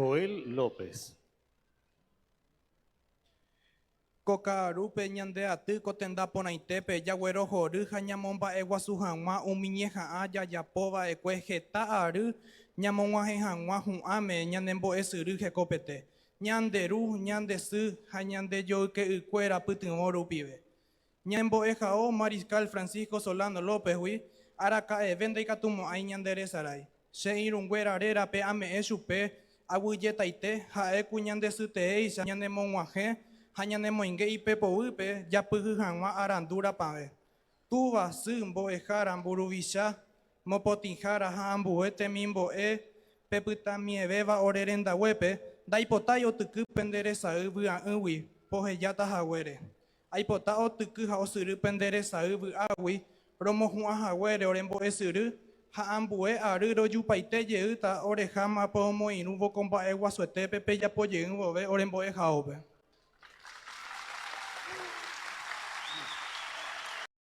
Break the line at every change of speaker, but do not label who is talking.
Joel López.
Ko ka'arúpe ñande aty ko tenda porãitépe jaguerohory ha ñamomba'eguasu hag̃ua umi ñeha'ã jajapova'ekue heta ary ñamog̃uahẽ hag̃ua hu'ãme ñane mbo'esyry hekopete, ñande ru, ñande sy ha ñande joyke'ykuéra pytyvõ rupive. Ñembo'ehao Mariscal Francisco Solano López-gui araka'eve ndaikatumo'ãi ñande resarái. Che irũnguéra rérape ame'ẽ chupe aguyjetaite ha'e ku ñande sy teéicha ñanemog̃uahẽ ha ñanemoinge ipepoguýpe japyhy hag̃ua arandu rapavẽ. Túva, sy, mbo'ehára, mburuvicha, mopotĩhára ha ambue temimbo'e pepytamievéva ore rendaguépe, ndaipotái otyky pende resay vy'a'ỹgui pohejáta haguére. Aipota otyky ha osyry pende resay vy'águi romohu'ã haguére ore mbo'esyry ha ambue ary rojupaite jeýta oreháma poromoirũvo ko mba'e guasuetépe pejapo jey vove ore mbo'ehaópe.